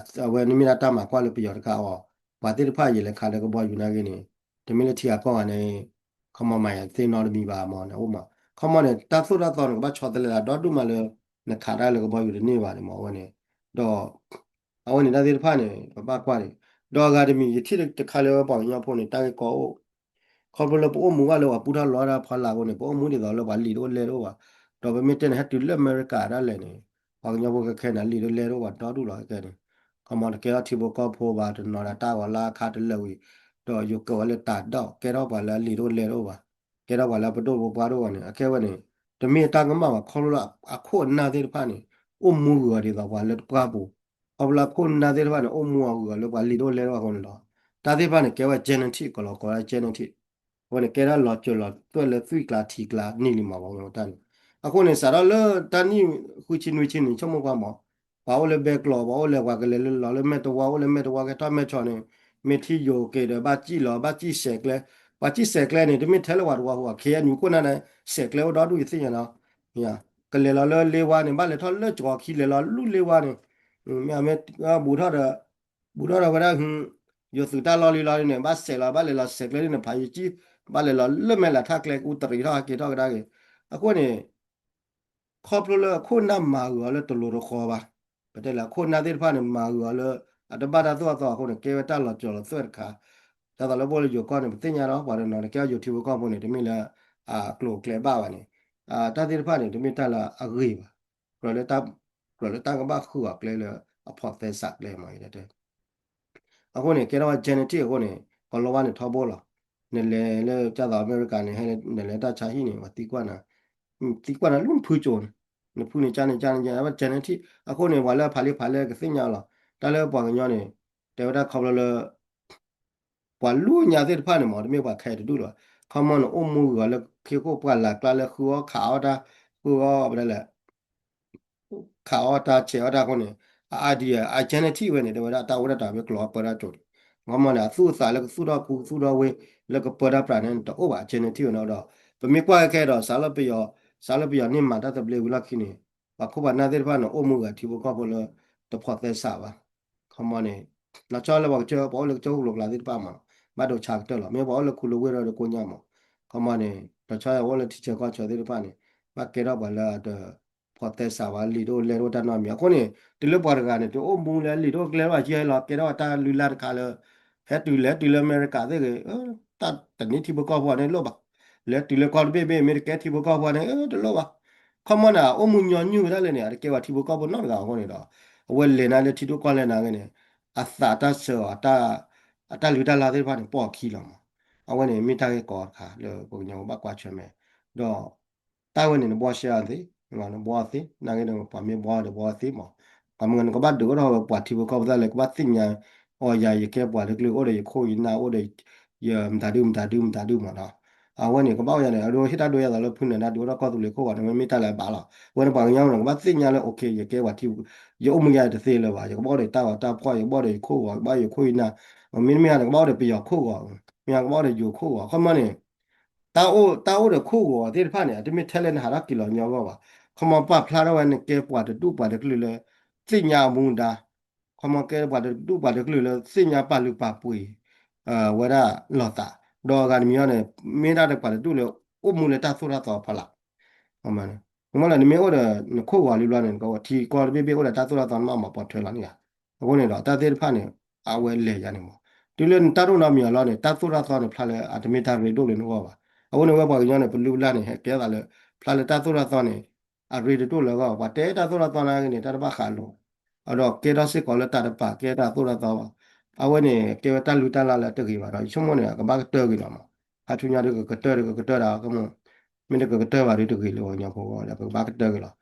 အဝဲန့ၣ်မ့ၢ်ဒၣ်တၢ်မၤကွၢ်လၢပယီၤတခါအီၤ ပှၤသ့ၣ်တဖၣ်ယလဲၤခးလၢကဘီယူၤနာ်က့န့ၣ် တမ့ၢ်လၢထံဂၤကီၢ်ဂၤန့ၣ် ခီမီမၤယၤသ့နီတမံၤဘၣ်မးန့ၣ် အိၣ်မး ခီမီန့ၣ် တၢ်သိၣ်တၢ်သီန့ၣ် ကဘၣ်ဆီတလဲလၢဒီဒူၣ်မးလၢ နခးတၢ်လၢကဘီယူၤတန့ၢ်ဘၣ်န့ၣ်မး အဝဲန့ၣ် ဒီး အဝဲန့ၣ်တၢ်သ့ၣ်တဖၣ်န့ၣ် ပဘၣ်ကွၢ်န့ၣ် ဒီးအဂၤတမံၤ ယထံၣ်တခါလၢပှၤကညီဖိန့ၣ် တၢ်ဂ့ၢ်ကီအိၣ် ခီဖျိလၢပအိၣ်မူဘၣ်လၢပှၤပူထီၣ်လီၤတၢ်ဖီလာ်အဃိန့ၣ် ပအိၣ်မူဒ်သိးလၢပှၤလံာ်တအိၣ်လဲၢ်တအိၣ်ဘၣ် ဒီးပမ့ၢ်တဲန့ၣ် ဟဲတုၤလၢအမဲရကၤဒၣ်လဲာ်န့ၣ် ပှၤကညီဖိခဲခဲန့ၣ် လံာ်တအိၣ်လဲၢ်တအိၣ်ဘၣ်ဒီဒူၣ်လီၤ ခဲခဲန့ၣ် ခီမီတကဲထီၣ်ထံဖိကီၢ်ဖိဘၣ် တနီၤဒီးတၢ်ဂီၤလၢအခါတလၢာ်ဝံၤ ဒီးယိၤကၢးဝဲလၢတၢ်ဒီး ကဲထီၣ်ပှၤလၢအလံာ်တအိၣ်လဲၢ်တအိၣ်ဘၣ် ကဲထီၣ်ပှၤလၢပဒိၣ်ပပှၢ်တအိၣ်ဘၣ်န့ၣ် အခဲဝဲန့ၣ် တမ့ၢ်တၢ်ကမၣ်ဘၣ် ခီဖျိလၢအခိၣ်အနၢ်သ့ၣ်တဖၣ်န့ၣ် အိၣ်မူဂုၤဂၤဒ်သိးပှၤလၢတပှၢ်ပူၤ ခီဖျိလၢအခိၣ်အနၢ်သ့ၣ်တဖၣ်န့ၣ် အိၣ်မူအီၤဂုၤဂၤလၢပှၤလံာ်တအိၣ်လဲၢ်တအိၣ်ဘၣ်အဃိန့ၣ်ဒီး တၢ်သ့ၣ်တဖၣ်န့ၣ် ကဲဝဲ genetic ကီးလီၤကိးဝဲ genetic အဃိန့ၣ် ကဲထီၣ်လီၤစၢၤလီၤသွဲၣ်လၢသွံၣ်ကျါထံကျါနံၣ်လံမး ပှၤကညီတၢ်န့ၣ် အဃိန့ၣ် စးထီၣ်လၢတၢ်နံၣ်ဃုဆံနွံဆံန့ၣ် ဆိကမိၣ်ကွၢ်မး ပှၤအိၣ်လၢဘဲကျိး ပှၤအိၣ်လၢပှၤကလဲၤလၢလီၤလၢမဲာ်တဝါ အိၣ်လၢမဲာ်တဝါကဲထီၣ်မဲာ်ဆီးန့ၣ် မ့ၢ်ထံယိၤက့ၤဒီးဘၣ်စံၣ်လီၤ ဘၣ်စံၣ်စဲးကျဲ ပှၤစံၣ်စဲးကျဲန့ၣ် တမ့ၢ်ထဲလၢပှၤတဝါဟူဘၣ် ခ့ၣ်အဲၣ်ယူၣ်ခိၣ်နၢ်န့ၣ် စဲးကျဲအိၣ်ဒီဒူၣ်ယသ့ၣ်ညါနီၤ ကလဲၤလီၤလၢလ့ဝါန့ၣ် ဘၣ်လဲၤထီၣ်လၢကၠီၤခံ လဲၤလီၤလူၢ်လ့ဝါန့ၣ် မ့ၢ်မ့ၢ်ဘူးထီၣ်ဒီး ဘူးထီၣ်ဒီးဝဲဒၣ် ယိၤသုးတၢ်လီၢ်လံလီၤန့ၣ် ဘၣ်စဲးလီၤ ဘၣ်လဲၤလီၤစဲးကျဲန့ၣ် ဖးယကံၣ် ဘၣ်လဲၤလီၤလၢမဲာ်လးထၣ်ကျဲ အူတရံးထီၣ်ဟးက့ၤထီၣ်ကဒါက့ၤ အဃိန့ၣ် ခီဖျိလၢအခိၣ်နၢ်မၤဂုၤအီၤလၢတလိၤတဃီဘၣ် ပတဲလၢအခိၣ်နၢ်သ့ၣ်တဖၣ်န့ၣ် မၤဂုၤအီၤလၢ အတဘၣ်တၢ်သိၣ်တၢ်သီအဃိန့ၣ် ကဲဝဲတၢ်လီၤစၢၤလီၤသွဲၣ်တခါ ဒ်သိးလၢပအိၣ်လၢယိၤကီၢ်န့ၣ် ပသ့ၣ်ညါလီၤ ပှၤတနီၤန့ၣ် ကဲထီၣ်ယိၤထံဖိကီၢ်ဖိန့ၣ် တမ့ၢ်လၢ အကျိၤအကျဲဘၣ်ဘၣ်န့ၣ် တၢ်သ့ၣ်တဖၣ်န့ၣ် တမ့ၢ်တၢ်လၢအဂ့ၤဘၣ် ကြၢးလၢတၢ် ကြၢးလၢတၢ်ကဘၣ်ဃုအီၤကျဲလၢအဖိးသဲစးကျဲမး ယတဲ အဃိန့ၣ် ကဲထီၣ်ဝဲ genetic အဃိန့ၣ် ကီၤလီၤဝါန့ၣ်ထီဘိလီၤ. နလဲၤလၢကၢ်သိးအမဲရကၤန့ၣ် ဟဲနလဲၤတၢ်ဆါဟံၣ်န့ၣ် ပှၤသံကွၢ်နၤ သံကွၢ်နၤလၢနဖုကၠိန့ၣ် နဖုန့ၣ်ကၢ်န့ၣ်ကၢ်န့ၣ်ကၢ် အဝဲ genetic အဃိန့ၣ် ပှၤလၢအဖးလံာ်ဖးလဲၢ်ကသ့ၣ်ညါလီၤ. တၢ်လၢပှၤကညီန့ၣ် တဲဝဲဒၣ်ခီဖျိလၢ ပှၤလူညါသ့ၣ်တဖၣ်န့ၣ်မး တမ့ၢ်ပှၤခဲတဒူၣ်လီၤ. ခီမီန့ၣ် အိၣ်မူဂုၤအီၤလၢခံခိၣ်ပှၢ်လၢ်ကျါလၢဃုအီၣ်ခးအီၣ်တၢ် ဃုအီၣ်ပဒၣ်လဲၣ် ခးအီၣ်တၢ်ဆဲးအီၣ်တၢ်အဃိန့ၣ် အ idea အ genetic ဝဲန့ၣ် တဲဝဲဒၣ်တၢ်အိၣ်ဒၣ်တၢ်ဝဲကျိၤအီၣ်ပၢတၢ်ကၠိန့ၣ် ခီမီန့ၣ် အသူၣ်အသးလၢကသူၣ်ထီၣ်ခူသူၣ်ထီၣ်ဝ့ၢ် လၢကပၢတၢ်ပြးန့ၣ် တအိၣ်ဘၣ် genetic ဝဲန့ၣ်ဒီး ပမ့ၢ်ကွၢ်ခဲခဲဒီး စးလၢပယီၤ စးလၢပယီၤန့ၢ်မၤတၢ်သဘျ့ဝံၤလီၢ်ခံန့ၣ် ပှၤခိၣ်ပှၤနၢ်သ့ၣ်တဖၣ်န့ၣ် အိၣ်မူဂုၤထံဖိကီၢ်ဖိလၢ တဖိးသဲစးဘၣ် ခီမီန့ၣ် လီၤဆီလၢပှၤကစၢၢ် ပှၤအိၣ်လၢကစၢၢ်ခိၣ်ကျိၤကျါသ့ၣ်တဖၣ်မး ဘၣ်ဒိဆါကတၢၢ်လီၤ. မ့ၢ်ပှၤအိၣ်လၢခူလၢဝ့ၢ်ဒီးကိညါမး ခီမီန့ၣ် လီၤဆီပှၤအိၣ်လၢထံဆၢကီၢ်ဆၢသ့ၣ်တဖၣ်န့ၣ် ဘၣ်ကဲထီၣ်ပှၤလၢတဖိးသဲစးဘၣ် လံာ်တအိၣ်လဲၢ်တအိၣ်တၢ်နီတမံၤ အဃိန့ၣ် တုၤလၢပှၤတဂၤန့ၣ် တအိၣ်မူလၢလံာ်တအိၣ်ကျဲဘၣ် ကဲလီၤ ကဲထီၣ်တၢ်လုၢ်လၢ်တခါလၢ ဟဲတုၤလဲၤတုၤလၢအမဲရကၤသ့ၣ်ဂ့ၤ တၢ်တန့ၢ်ထံဖိကီၢ်ဖိန့ၣ်လိၣ်ဘၣ် လဲၤတုၤလၢကီၢ်တဘ့ၣ်ဘ့ၣ် မ့ၢ်တကဲထံဖိကီၢ်ဖိန့ၣ် တလိၣ်ဘၣ် ခီမီန့ၣ် အိၣ်မူညီနုၢ်ဝဲဒၣ်လဲၣ်န့ၣ် အတကဲပှၤထံဖိကီၢ်ဖိနီတဂၤအဃိန့ၣ်ဒီး အဝဲလဲၤနၤလၢထံဒိၣ်ကီၢ်လဲၤနၤဂ့ၤန့ၣ် အသးတၢ်ဆၢအီၤ အတၢ်လုၢ်တၢ်လၢ်သ့ၣ်တဖၣ်န့ၣ် ပိာ်အခံလီၤမး အဝဲန့ၣ်မ့ၢ်တၢ်ဂ့ၢ်ကီတခါလၢပှၤကညီဘၣ်ကွၢ်ဆၢၣ်မဲာ် ဒီး တၢ်ဝဲန့ၣ် နဘှီရှဲအီၤသ့ နဘှီအီၤသ့ နာ်က့န့ၣ် ပှၤမ့ၢ်ဘှီဒီးဘှီအီၤသ့မး ပှၤမ့ၢ်ဂ့ၤ နကဘၣ်ဒုးအိၣ်ထီၣ်ဝဲပှၤထံဖိကီၢ်ဖိသ့ၣ်လၢ ကဘၣ်သ့ၣ်ညါ အီၤယၤယကဲပှၤလၢကျုၢ်အိၣ်ဒီးယခိၣ်ယနၢ်အိၣ်ဒီး ယမတၤဒု မတၤဒု မတၤဒုမ့ၢ်နီၤ. အဝဲန့ၣ် ကဘၣ်အိၣ်ယၤန့ၣ် အဒိဟ့ၣ်တၢ်ဒိယၤသိးလၢဖုနၢၤဒါဒုးအိၣ်ဒီးကီၢ်သူလ့ၤခိၣ်ဂီၤန့ၣ် မ့မ့ၢ်တၢ်လၢအဘၣ်လီၤ. အဝဲန့ၣ်ပှၤကညီန့ၣ် ကဘၣ်သ့ၣ်ညါလၢ okay ယကဲပှၤထံ ယအိၣ်မူယၤတသ့လၢၤဘၣ်, ယကဘၣ်အိၣ်ဒီးတၢ်ဂီၤတၢ်ဖီၣ်, ယကဘၣ်အိၣ်ဒီးယခိၣ်ဂီၤ, ယကဘၣ်အိၣ်ယခိၣ်ယနၢ်, မ့တမ့ၢ်န့ၣ် ကဘၣ်အိၣ်ဒီးပယီၤခိၣ်ဂီၤ, မ့ၢ်ကဘၣ်အိၣ်ဒီးယိၤခိၣ်ဂီၤ, ခီမီန့ၣ် တၢ်အိၣ် တၢ်အိၣ်ဒီးခိၣ်ဂီၤသ့ၣ်တဖၣ်န့ၣ် အတမ့ၢ်ထဲလၢနဟးထီၣ်က့ၤလီၤညီအဂီၢ်ဘၣ်. ခီမီပာ်ဖျါထီၣ်ဝဲနကဲပှၤတဒူၣ်ပှၤတကလုာ်လၢ သ့ၣ်ညါအမူဒါ, ခီမီကဲပှၤတဒူၣ်ပှၤတကလုာ်လၢ သ့ၣ်ညါပာ်လုၢ်ပာ်ပှ့ၤ ဝဲဒၣ်လိာ်သး, ဒီးအဂၤတမံၤအံၤန့ၣ် မ့ၢ်ဒၣ်ဒီးပှၤတဒူၣ်လၢ အိၣ်မူလၢတၢ်သိၣ်တၢ်သီအဖီလာ် မ့ၢ်လၢနမ့ၢ်အိၣ်ဒီးနခိၣ်ဂီၤလံဘျီန့ၣ် ထံကီၢ်တဘ့ၣ်ဘ့ၣ်အိၣ်ဒီးတၢ်သိၣ်တၢ်သီ နဘၣ်မၤပိာ်ထွဲလီၤန့ၣ်ဧါ. အဃိန့ၣ်ဒီး တၢ်သ့ၣ်တဖၣ်န့ၣ် အဝဲလဲၤယၤန့ၣ်မး, တုၤလၢနတၢ်ဒိၣ်နီတမံၤအလီၢ်န့ၣ် တၢ်သိၣ်တၢ်သီန့ၣ် ဖျါလၢအတမ့ၢ်တၢ်ရ့ဒိၣ်လၢနဂီၢ်ဘၣ်. အဃိန့ၣ် ဝဲပှၤကညီန့ၣ် ပလုၢ်ပလၢ်န့ၣ် ဟဲကဲသးလၢ ဖျါလၢတၢ်သိၣ်တၢ်သီန့ၣ် အရ့တဒိၣ်လၢအဂီၢ်, ပှၤတဲတၢ်သိၣ်တၢ်သီနာ်က့န့ၣ် တၢ်တဘၣ်ဃးလိာ်, အဒီးကဲထီၣ်စ့ၢ်ကီးလၢတၢ်တပာ်ကဲတၢ်သိၣ်တၢ်သီဘၣ်. အဝဲန့ၣ် ကဲဝဲတၢ်လုၢ်တၢ်လၢ်လၢတဂ့ၤဘၣ်ဒီး ယဆိကမိၣ်န့ၣ် ကဘၣ်ကတၢၢ်က့ၤလီၤမး. ခါဆူညါဒုးကကတၢၢ်ဒုးကကတၢၢ်ဒၣ်ကမၢ်, မ့ၢ်တကကတၢၢ်ဘၣ်ဒုးတဂ့ၤလၢပှၤကညီဖိအဂီၢ်ဒီး ပကဘၣ်ကတၢၢ်က့ၤလီၤ.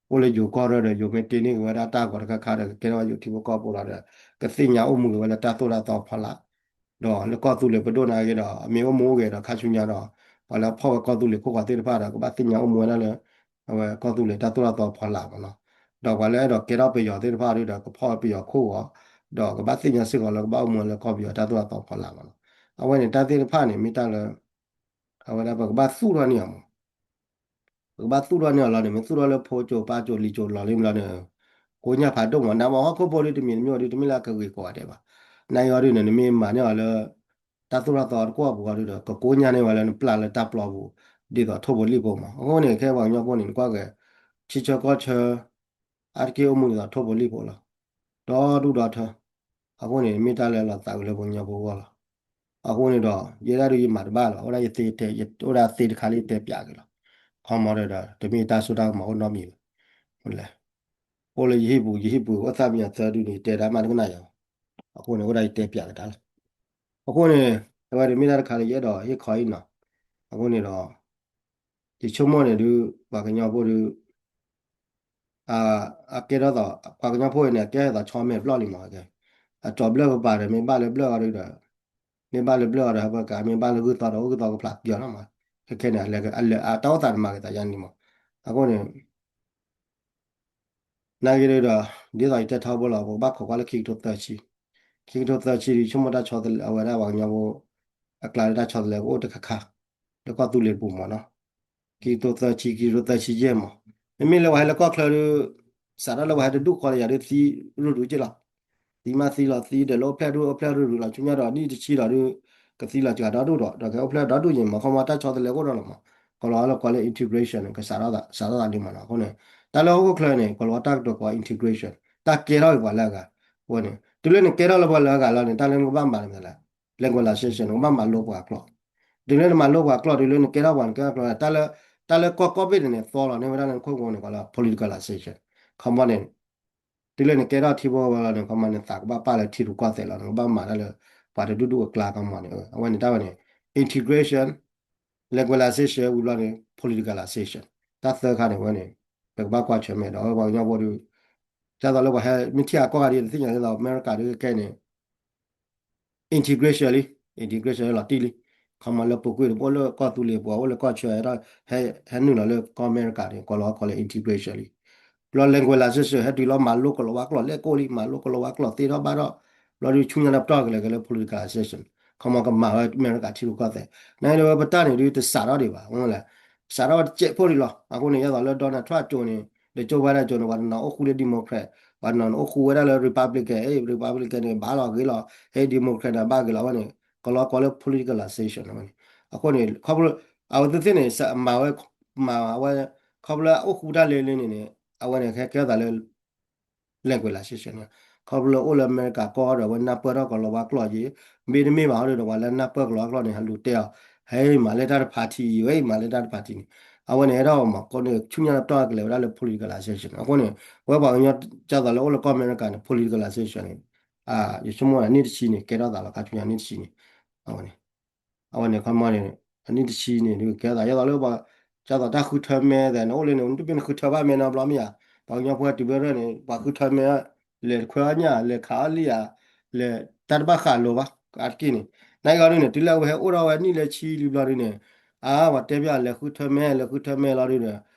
အိၣ်လၢယိၤကီၢ်ရၢၢ်ဒီး ယိၤမ့ၢ်တ့န့ၢ်က့ၤဝဲဒၣ်တၢ်ဂီၤတခါခါဒီး ကကဲထီၣ်ဝဲယိၤထံဖိကီၢ်ဖိလီၤဒီး ကသ့ၣ်ညါအိၣ်မူက့ၤဝဲလၢတၢ်သိၣ်တၢ်သီဖီလာ် ဒီးလၢကီၢ်သူလ့ၤပဒိၣ်နာ်က့ဒီး အမ့ၢ်အိၣ်မူအိၣ်ဂဲၤဒီး ခါဆူညါဒီး ပှၤလၢဖီၣ်ဝဲကီၢ်သူလ့ၤခိၣ်ဃီၤသ့ၣ်တဖၣ်ဒီး ကဘၣ်သ့ၣ်ညါအိၣ်မူဝဲဒၣ်လၢ အဝဲကီၢ်သူလ့ၤတၢ်သိၣ်တၢ်သီဖီလာ်မးနီၤ. ဒီးပှၤလၢအဲၣ်ဒိးကဲထီၣ်ပယီၤသ့ၣ်တဖၣ်ဒီး ကဖီၣ်ဝဲပယီၤခိၣ်ဃီၤ, ဒီးကဘၣ်သ့ၣ်ညါစ့ၢ်ကီးလၢကဘၣ်အိၣ်မူဝဲလၢကီၢ်ပယီၤတၢ်သိၣ်တၢ်သီဖီလာ်မးနီၤ. အဝဲန့ၣ်တၢ်သ့ၣ်တဖၣ်န့ၣ် မ့ၢ်တၢ်လၢ အဝဲဒၣ်ပကဘၣ်သူၣ်ထီၣ်န့ၢ်အီၤမး ပကဘၣ်သူၣ်ထီၣ်န့ၢ်အီၤလီၤန့ၣ် မ့ၢ်သူၣ်ထီၣ်လၢဖိကၠိပၢ်ကၠိလံၤကၠိလီၤလံဘျီန့ၣ် ကိညၢ်ဖးဒိၣ်မး နမ့ၢ်ဟီၣ်ခိၣ်ဖိဒုးတမံၤတမံၤအီၤဒုး တမ့ၢ်လၢအကဂ့ၤကိးဂၤဒဲးဘၣ်. နာ်က့အီၤဒုးန့ၣ် နမ့ၢ်မၤန့ၢ်အီၤလၢ တၢ်သိၣ်တၢ်သီတကွီၢ်ပူၤအီၤဒုးဒီး ကကိညၢ်န့ၢ်ဝဲလၢနပျၢ်လၢတၢ်ပျီပူၤ ဒ်သိးထိၣ်ဖိလံၣ်ဖိမး. အဃိန့ၣ် ခဲပှၤကညီဖိန့ၣ် နကွၢ်က့ၤ ထံဆၢကီၢ်ဆၢ အါတက့ၢ်အိၣ်မူဒ်သိးထိၣ်ဖိလံၣ်ဖိလီၤ. ဒီဒူၣ်ဒီထၢ အဃိန့ၣ် မ့ၢ်တၢ်လၢလီၤသးကွံာ်လၢပှၤကညီဖိအဂီၢ်လီၤ. အဃိန့ၣ်ဒီး ယဲဒၣ်ဒုးယမၤတဘၣ်လီၤ. အိၣ်ဒၣ်ယသ့တဲ အိၣ်ဒၣ်သ့တခါလၢယတဲပၠးက့ၤလီၤ. ခီမီဒီး တမ့ၢ်တၢ်စိတၢ်ကမီၤအိၣ်နီတမံၤဘၣ်. လဲၣ် အိၣ်လၢယဟံၣ်ပူၤ ယဟံၣ်ပူၤ အိၣ်သၣ်မံယၤသၢဒုန့ၣ် ယတဲတၢ်မးတကနၣ်ယၤ. အဃိန့ၣ် အိၣ်ဒၣ်ယတဲပၠးကဒါလီၤ. အဃိန့ၣ် အဝဲဒၣ်မ့ၢ်တၢ်တခါလၢယအဲၣ်ဒိးဟ့ၣ်ခီအံၤနီၤ. အဃိန့ၣ်ဒီး ယဆိကမိၣ်န့ၣ်ဒုး ပှၤကညီဖိဒုး အကဲထီၣ်သိး ပှၤကညီဖိအံၤန့ၣ် အကဲထီၣ်သိးဆီမဲာ်ဘျီၣ်လံမး. အကဲ အကၠီၤဘျၢၣ်ပပၤဒီး မ့ၢ်ဘၣ်လၢဘျၢၣ်အီၤဒုးဒီး မ့ၢ်ဘၣ်လၢဘျၢၣ်အီၤဒီး ဟဲပကး မ့ၢ်ဘၣ်လၢဂုၢ်သီဒီး ဂုၢ်သီကဖျးသံအီၤနီၤမး. ခဲခဲန့ၣ် အလဲၤ အလဲၤ အတၢ်အိၣ်သးတမၤက့ၤသးယါန့ၣ်မး. အဃိန့ၣ် နာ်က့ဒုးဒီး ဒ်သိးယတဲထီဘိလီၤ ပကဘၣ်ခိးကွၢ်လၢခံကထိသၢဆံ, ခံကထိသၢဆံဒုး ဆိကမိၣ်တၢ်ဆီတလဲ အဝဲဒၣ်ပှၤကညီဖိ အကျါလၢတၢ်ဆီတလဲကအိၣ်တခါခါ လၢကီၢ်သူလ့ၤပူၤမးနီၤ. ခံကထိသၢဆံ ခံကထိသၢဆံယဲၢ်မး, မ့မ့ၢ်လၢပှၤဟဲလၢကီၢ်ချၢဒုး စးထီၣ်လၢပှၤဟဲတဒူၣ်ဃီဒီးယၤဒုးသံရုၢ်ရုၢ်က့လီၤ. သံမးသံလီၤ သံဒီးလၢအိၣ်ဖျဲၣ်ဒိၣ်အိၣ်ဖျဲၣ်ရုၢ်ရုၢ်လီၤ ဆူညါဒီးနံၣ်တဆံလီၤဒုး ကသံလီၤစှၤဒီဒူၣ်ဒီး ဒီးကဟဲအိၣ်ဖျဲၣ်ဒီဒူၣ်ယံၤမး ခီမီတၢ်ဆီတလဲကအိၣ်ဒီးလီၤမး. ကလီၤဝါလၢကိးလၢ integration န့ၣ် ကစးထီၣ်သး စးထီၣ်သးဒ်မးနီၤ. အဃိန့ၣ် တၢ်လၢဟီၣ်ခိၣ်ချၢန့ၣ် ကလီၤဝါတၢ်ကတိၤကိး integration တၢ်ကဲထီၣ်က့ၤပှၤလၢအဂၤ. အဃိန့ၣ် တုၤလၢနကဲထီၣ်လၢပှၤလၢအဂၤလီၤန့ၣ် တၢ်လၢနကဘၣ်မၤန့ၣ်မ့ၢ်လဲၣ် lingualization နကဘၣ်မၤလိပှၤကျိာ်. တုၤလၢနမၤလိပှၤကျိာ် တုၤလၢနကဲထီၣ်ပှၤနကဲထီၣ်ကျိာ် တၢ်လၢ တၢ်လၢကီၢ်ကိးဘ့ၣ်န့ၣ်န့ၣ် သီလီၤန့ၢ်ဝဲဒၣ်လၢနခိၣ်ကျိာ်န့ၣ် ကိးလၢ politicalization ခီမီန့ၣ် တုၤလၢနကဲထီၣ်ထံဖိကီၢ်ဖိလီၤန့ၣ် ခီမီနသးကဘၣ်ပာ်လၢထံရူၢ်ကီၢ်သဲးလီၤ နကဘၣ်မၤတၢ်လၢ ပှၤတဒူၣ်ဒူၣ်အကျါခီမီန့ၣ် အဝဲန့ၣ်တၢ်ဝဲန့ၣ် integration, lingualization ဝံၤဘျီန့ၣ် politicalization တၢ်သၢခါန့ၣ်ဝဲန့ၣ် ပကဘၣ်ကွၢ်ဆၢၣ်မဲာ်ဒီး ပှၤကညီဖိဒုး ဒ်သိးလၢပှၤဟဲ မ့ၢ်ထံၣ်အကီၢ်ဂၤဒ်သိး သ့ၣ်ညါဒ်သိး အမဲရကၤဒုးကဲန့ၣ် integration လံ integration လီၤတံၢ်လံ ခီမီလၢပူၤကွံာ်တဘိလၢကီၢ်သူလ့ၤပူၤ အိၣ်လၢကီၢ်ဆၢ ဟဲထီၣ် ဟဲနုာ်လီၤလၢကီၢ်အမဲရကၤန့ၣ် ကိးလီၤဝါကိးလၢ integration လံ. ဘျီ lingualization ဟဲတုၤလီၤမၤလိကလီၤဝါကျိာ်လဲၣ်ကိၣ်လံ မၤလိကလီၤဝါကျိာ်သ့ထီၣ်ဘၣ်ထီၣ် ဘျီဒုးဆူညါဒီးပတီၢ်ကလဲၤကလဲၤလၢ politicalization ခီမီကမၤဝဲအမဲရကၤထံရူၢ်ကီၢ်သဲး နဒ်ဝဲပတၢ်န့ၣ်ဒုးတစးထီၣ်ဒံးဘၣ် အဃိန့ၣ်လဲၣ် စးထီၣ်ဝဲတစဲးဖိဒံးလီၤ. အဃိန့ၣ် ယဲသိးလၢ Donald Trump အကၠိန့ၣ် ဒီးကၠိဝဲဒၣ်ကၠိန့ၣ် ပှၤတနီၤအိၣ်ဃူလၢ democrat ပှၤတနီၤန့ၣ်အိၣ်ဃူဝဲဒၣ်လၢ republican အဲ republican န့ၣ် ဘၣ်လီၤဂ့ၤလီၤ ဟဲ democrat န့ၣ် ဘၣ်ဂ့ၤလီၤ အဝဲန့ၣ် ကလီၤဝါကိးလၢ politicalization န့ၣ်ဝဲန့ၣ် အဃိန့ၣ် ခီဖျိ အဝဲသ့ၣ်သ့ၣ်န့ၣ် မၤဝဲ မၤဝဲ ခီဖျိအိၣ်ဃူတၢ်လၢလၢန့ၣ်န့ၣ် အဝဲန့ၣ် ဟဲကဲသးလၢ lingualization န့ၣ် ခီဖျိအိၣ်လၢအမဲရကၤကီၢ်ဒီး အဝဲနၢ်ပၢၢ်ထီၣ်ကလီၤဝါကျိာ်က့ၤ မ့တမ့ၢ်ဘၣ်ဟီဒီး ပှၤလၢနၢ်ပၢၢ်ကလီၤဝါကျိာ်န့ၣ် ဟးလူၤတဲအီၤ ဟဲမၤလၢတၢ်တ party ဝဲမၤလၢတၢ်တ party န့ၣ် အဝဲန့ၣ် ဟဲထီၣ်မၤကိးန့ၣ် ဆူညါဒီးပတီၢ်ကလဲၤဝဲဒၣ်လၢ politicalization အဃိန့ၣ် ဝဲပှၤကညီဒ်သိးလၢအိၣ်လၢကီၢ်အမဲရကၤန့ၣ် politicalization န့ၣ် ယဆိကမိၣ်န့ၣ် နံၣ်တဆံန့ၣ် ကဲထီၣ်သးလီၤ ခါဆူညါနံၣ်တဆံန့ၣ် အဝဲန့ၣ် အဝဲန့ၣ် ခီမီန့ၣ် အနံၣ်တဆံန့ၣ် ဒုးကဲသး ယဲသိးလၢ ဒ်သိးတၢ်ဃုထၢမဲသဲး နအိၣ်လၢန့ၣ် နတပ့ၢ်နဃုထၢဘၣ်မဲနီတဘျီမ့ၢ်ဧါ, ပှၤကညီဖိတုၤဖဲရဲၣ်န့ၣ် ပှၤဃုထၢမဲ လဲၤခွဲးအီၣ်ညၣ် လဲၤခးအီၣ်လံဧါ, လဲၤတၢ်တဘၣ်ဃးလိၤဘၣ် အါတက့ၢ်န့ၣ်, နာ်က့အီၤဒ်န့ၣ် တုၤလၢအဝဲဟဲအိၣ်ထီၣ်ဝဲနံၣ်လၢဆံလံဘျီဒ်န့ၣ် အါ ပှၤတဲပျီလဲၤဃုထၢမဲ လဲၤဃုထၢမဲလီၤဒ်ဒီး ပှၤ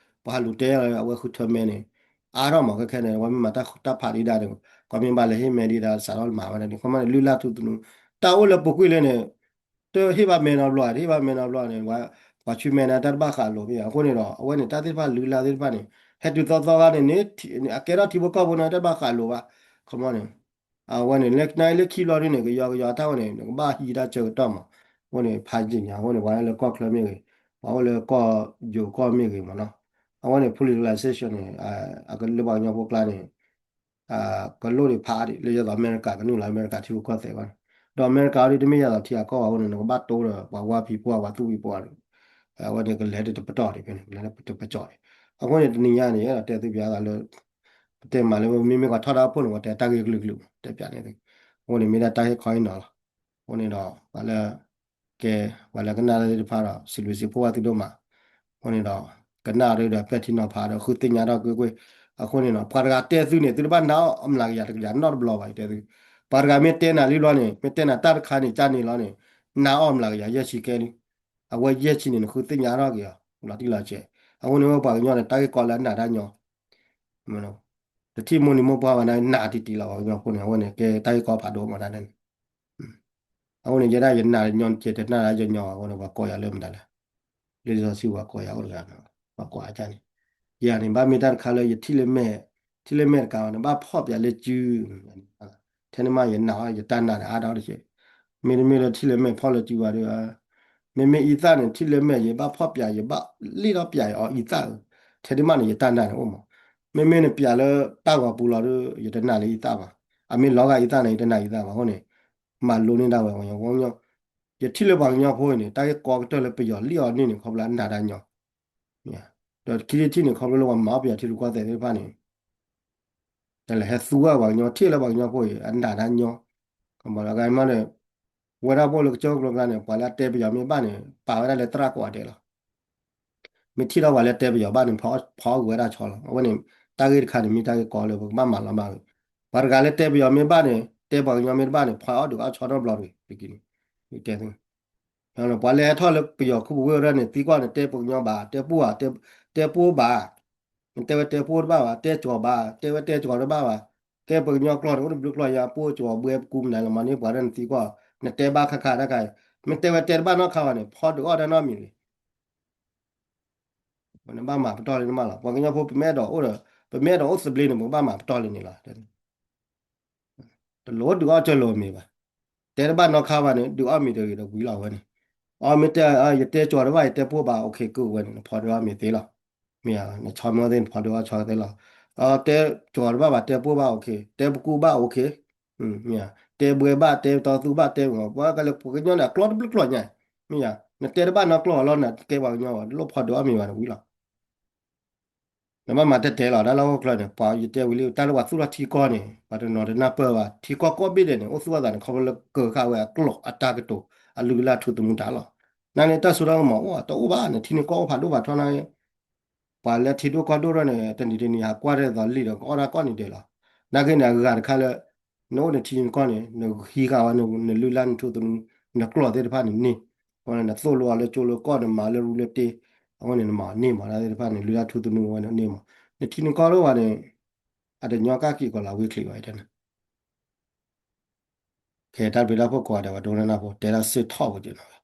ဟးလူၤတဲလီၤ အဝဲဃုထၢမဲန့ၣ် အါထီၣ်မး ခဲခဲန့ၣ် ပှၤမ့ၢ်မၤတၢ်တၢ်ဖးဒံးဒၣ်န့ၣ် ကီမ့ၢ်ဘၣ်လဲၤဟ့ၣ်မဲဒံးဒၣ် စးထီၣ်မၤဝဲဒၣ်န့ၣ် ခီမီန့ၣ် လုၢ်လၢ်ထူသနူ တၢ်အိၣ်လၢပူၤကွံာ်လၢန့ၣ် တဟ့ၣ်ဘၣ်မဲနီတဘျီ တဟ့ၣ်ဘၣ်မဲနီတဘျီန့ၣ် ပှၤဆူမဲန့ၣ်တၢ်တဘၣ်ဃးလိာ်ဘၣ် အဃိန့ၣ်ဒီး အဝဲန့ၣ် တၢ်သ့ၣ်တဖၣ်လုၢ်လၢ်သ့ၣ်တဖၣ်န့ၣ် ဟဲတုၤသီသီခါန့ၣ်န့ၣ် အကဲထီၣ်ထံဖိကီၢ်ဖိန့ၣ် တၢ်တဘၣ်ဃးလိာ်ဘၣ် ခီမီန့ၣ် အဝဲန့ၣ် လၢနလၢခံဘျီဒ်န့ၣ် ကယီကယီတၢ်ဝဲန့ၣ် နကဘၣ်ဟံးတၢ်ဆၢကတီၢ်မး အဃိန့ၣ် ဖးယံာ်ညါ အဃိန့ၣ် ပှၤလၢကီၢ်ချၢမ့ၢ်ဂ့ၤ ပှၤအိၣ်လၢကီၢ်ယိၤကီၢ်မ့ၢ်ဂ့ၤမးနီၤ အဝဲန့ၣ် politicalization န့ၣ် အကလၢပှၤကညီဖိကျါန့ၣ် ကလိၣ်ဒံးဖးဒံး လၢယသိးအမဲရကၤကနုာ်လီၤ အမဲရကၤထံဖိကီၢ်ဖိသ့ၣ်ဝဲန့ၣ် ဒီးအမဲရကၤအံၤဒ်တမ့ၢ်ယသိးထံအကီၢ်ဘၣ်အဃိန့ၣ် နကဘၣ်တိဒီးပှၤဝါဖံးဖိ ပှၤသူၣ်ဖံးဖိန့ၣ် အဝဲန့ၣ်ကလဲၤတပတီၢ်ဒံးဖဲန့ၣ် ကလဲၤတပတီၢ်ဒံး အဃိန့ၣ် တနံၤညါန့ၣ် အဲၣ်ဒိးတဲသုပျးသးလၢ ပတဲမၤလၢမ့မ့ၢ်ပှၤထီဒါဖှိၣ်န့ၣ် ပှၤတဲတၢ်ဂ့ၢ်ကလုာ်ကလုာ် တဲပျးန့ၣ် အဃိန့ၣ် မ့ၢ်ဒၣ်တၢ်ဟ့ၣ်ခီဟ့ၣ်နီၤလီၤ အဃိန့ၣ်ဒီး ပှၤလၢ ကဲ ပှၤလၢကနၣ်တၢ်သ့ၣ်တဖၣ်ဒီး စံးဘျုးစံးဖှိၣ်ဘၣ်သုဒိၣ်မး အဃိန့ၣ်ဒီး ကနၣ်အီၤဒီးပဲာ်ထံနီၤဖးဒီး ဃုသ့ၣ်ညါထီၣ်ကွ့ၢ်ကွ့ၢ် အဃိန့ၣ်ဒီး ပှၤတဂၤတဲသုန့ၣ် သုတဘၣ်နာ်အီၤအမျးကယၤတကယၤနီတဘျီဘၣ် ယတဲသု ပှၤတဂၤမ့ၢ်တဲနၤလံဘျီန့ၣ် မ့ၢ်တဲနၤတၢ်တခါန့ၣ် ကန့ၣ်လီၤန့ၣ် နာ်အီၤအမျးကယၤယဲၢ်ဆံကဲလံ အဝဲယဲၢ်ဆံန့ၣ် နဃုသ့ၣ်ညါထီၣ်က့ၤအီၤ လီၤတံၢ်လီၤဆဲး အဃိန့ၣ်ဝဲပှၤကညီန့ၣ် တၢ်ဂ့ၢ်ကီလၢအနာ်တၢ်ညီ တထံၣ်မိၢ်နံၤမိၢ်ပှၢ်ဘၣ်န့ၣ် နာ်တံၢ်တံၢ်လီၤ ပှၤကညီဖိန့ၣ် အဝဲန့ၣ် ကဲတၢ်ဂ့ၢ်ကီဖးဒိၣ်မးဒၣ်န့ၣ် အဃိန့ၣ် ယဲဒၣ်ယနာ်ညီကဲတနာ်ဒၣ်ယညီ အဃိန့ၣ် ပှၤကိးယၤလၢမတၤလဲၣ် လံာ်စီဆှံပှၤကိးယၤအိၣ်တဂၤ ပှၤကိးအါန့ၣ် ယၤန့ၣ် ဘၣ်မ့ၢ်တၢ်တခါလၢယထံၣ်လၢမဲာ် ထံၣ်လၢမဲာ်တကးဘၣ်န့ၣ် ဘၣ်ဖီၣ်ပၠးလၢစု ထဲန့ၣ်မး ယနာ်အီၤ ယတၢ်နာ်န့ၣ် အါထီၣ်တက့ၢ် မ့တမ့ၢ်လၢထံၣ်လၢမဲာ်ဖီၣ်လၢစုဘၣ်ဒီး မ့မ့ၢ်အံသၣ်န့ၣ် ထံၣ်လၢမဲာ် ယဘၣ်ဖီၣ်ပၠး ယဘၣ်လ့ၣ်ထီၣ်ပၠးအီၤအံသၣ်ဧၢ ထဲန့ၣ်မးန့ၣ် ယတၢ်နာ်န့ၣ်အိၣ်မး မ့မ့ၢ်နပၠးလၢတၢ်ဂီၤပူၤလီၤဒီး ယတနာ်လၢအံသၣ်ဘၣ် အမ့ၢ်လီၤဂာ်အံသၣ်န့ၣ် ယတနာ်အံသၣ်ဘၣ် အဃိန့ၣ် မၤလိန့ၢ်ဒၣ်ဝဲပှၤကညီ ယထံၣ်လၢပှၤကညီဖိအံၤန့ၣ် တၢ်ဂ့ၢ်ကီကတၢၢ်လၢပယီၤလံၣ်အီၤန့ၢ်န့ၣ် ခီဖျိအနာ်တၢ်ညီ ဒီးခံထံၣ်န့ၣ် ခီဖျိလၢပှၤမၤအီၣ်ပယီၤထံရူၢ်ကီၢ်သဲးသ့ၣ်တဖၣ်န့ၣ် တၢ်လဲၤဟဲသူဝဲပှၤကညီ ထံၣ်လၢပှၤကညီဖိအံၤ အနာ်တၢ်ညီ ကမၤလီၤဂၤမးဒီး ဝဲဒၣ်ပအိၣ်လၢကစၢၢ်ကျိၤကျါန့ၣ် ပှၤလၢအတဲပယီၤမ့ၢ်ဘၣ်န့ၣ် ပာ်ဝဲဒၣ်လၢသရၣ်ကိးဂၤဒဲးလီၤ မ့ၢ်ထံၣ်ထီၣ်ပှၤလၢတဲပယီၤဘၣ်န့ၣ် ဖီအီၣ်ကွံာ်ဝဲဒၣ်ဆီလီၤ အဝဲန့ၣ် တၢ်ဂ့ၢ်တခါန့ၣ် မ့ၢ်တၢ်ဂ့ၢ်ကီလၢပကဘၣ်မၤလီၤဘၣ်ဝဲ ပှၤတဂၤလၢတဲပယီၤမ့ၢ်ဘၣ်န့ၣ် တဲပှၤကညီမ့ၢ်တဘၣ်န့ၣ် ဖီအီၣ်ဒုးအီၣ်ဆီနီတဘျီတဂ့ၤ တက့ၢ်န့ၣ် တဲသု ပှၤလၢဟဲထီၣ်လၢပယီၤခူပူၤဝ့ၢ်ဝဲဒၣ်န့ၣ် သံကွၢ်န့ၣ် တဲပှၤကညီဘၣ် တဲပှိၢ်ဘၣ် တဲပှိၢ်ဘၣ် နတဲဝဲတဲပှိၢ်တဘၣ်ဘၣ် တဲကၠီၤဘၣ် တဲဝဲတဲကၠီၤတဘၣ်ဘၣ် တဲပှၤကညီကျိာ်န့ၣ် အိၣ်တဘျုးကျိာ်ညါ ပှိၢ်ကၠီၤဘှဲပကူမနုၤလီၤမးန့ၣ် ပှၤဒၣ်နသံကွၢ် နတဲဘၣ်ခါခါတၢ်ခါအံၤ မ့ၢ်တဲဝဲတဲတဘၣ်နီတခါဘၣ်န့ၣ် ဖီဒုးအီၣ်တၢ်နီတမံၤတဂ့ၤ နဘၣ်မၤပတီၢ်လၢနမးလီၤ ပှၤကညီဖိပမ့ၢ်အဲၣ်ဒိးအိၣ်ဒီး ပမ့ၢ်အဲၣ်ဒိးအိၣ်သဘျ့န့ၣ် ပကဘၣ်မၤပတီၢ်လၢန့ၣ်လီၤ တလိၣ်ဒုးအီၣ်ကၠီၤလိာ်မံၤဘၣ် တဲတဘၣ်နီတခါဘၣ်န့ၣ် ဒုးအီၣ်မံၤတဂ့ၤဒီးဝံၤလီၤဝဲန့ၣ် အီ မ့ၢ်တဲ ယတဲကၠီၤတဘၣ် ယတဲပှိၢ်ဘၣ် okay ကဝဲန့ၣ် နဖီဒုးအီၣ်မံၤသ့လီၤ မ့ၢ်ဧါ နဆီမီၤသ့ၣ် နဖီဒုးအီၣ်ဆီသ့လီၤ တဲကၠီၤတဘၣ်ဘၣ် တဲပှိၢ်ဘၣ် okay တဲပကူဘၣ် okay မ့ၢ်ဧါ တဲဘှဲဘၣ် တဲတီသူဘၣ် တဲပှၤကလဲၤပှၤကညီန့ၣ် အကျိာ်တဘျုးကျိာ်ညါ မ့ၢ်ဧါ နတဲတဘၣ်နီတကျိာ်လီၤ နကဲပှၤကညီဘၣ် တလိၣ်ဖီဒုးအီၣ်မံၤဘၣ်န့ၣ်ဝံၤလီၤ နဘၣ်မၤတဲတဲလီၤ တၢ်လၢဟီၣ်ခိၣ်ချၢန့ၣ် ပှၤယတဲဝံၤလံ တၢ်လၢပှၤသူၣ်ထီၣ်ထံကီၢ်န့ၣ် ပှၤတနီၤတနၢ်ပၢၢ်ဘၣ် ထံကီၢ်ကိးဘ့ၣ်ဒဲးန့ၣ် အိၣ်သူၣ်အသးန့ၣ်ခီဖျိလၢကၢၤဃာ်ဝဲအကျိာ်အတၢ်ကတိၤ အလုၢ်အလၢ်ထူသနူတၢ်လီၤ နာ်က့န့ၣ် တၢ်စိတၢ်ကမီၤအိၣ် တအိၣ်ဘၣ်န့ၣ် ထံန့ၣ်ကီၢ်အိၣ်ဖးဒိၣ်ဖးထီနာ်က့ ပှၤလၢထံဒိၣ်ကီၢ်ဒိၣ်ထီၣ်န့ၣ် တနံၤတနံၤဟးကွၢ်ဒ်သိးလံာ်ဒီး ကအီၣ်တၢ်ကီၢ်န့ၣ်ဒဲးလီၤ နာ်က့န့ၣ် အဂၤတခါလၢ နအိၣ်နထံနကီၢ်န့ၣ် နဟံးဃာ်ဝဲ နလုၢ်လၢ်နထူသနူ နကျိာ်သ့ၣ်တဖၣ်န့ၣ်န့ၢ် အဃိန့ၣ် နသိၣ်လိအီၤလၢကၠိလၢကီၢ် နမၤလၢရူလၢတ့ အဃိန့ၣ် နမၤန့ၢ်မး တၢ်သ့ၣ်တဖၣ်န့ၣ် လုၢ်လၢ်ထူသနူဝဲန့ၣ်န့ၢ်မး နထံနကီၢ်လၢပှၤန့ၣ် အတညီကၢ်က့ၤကီးလၢဝ့ၢ်ချံးဘၣ်တဲန့ၣ် ခဲတၢ်ပျံၤတၢ်ဖုၣ်ကိးဂၤဒဲး ပှၤဒိကနၣ်ဖိ တဲဒၣ်စ့ၢ်ထီၣ်ပူၤက့ၤနီၤ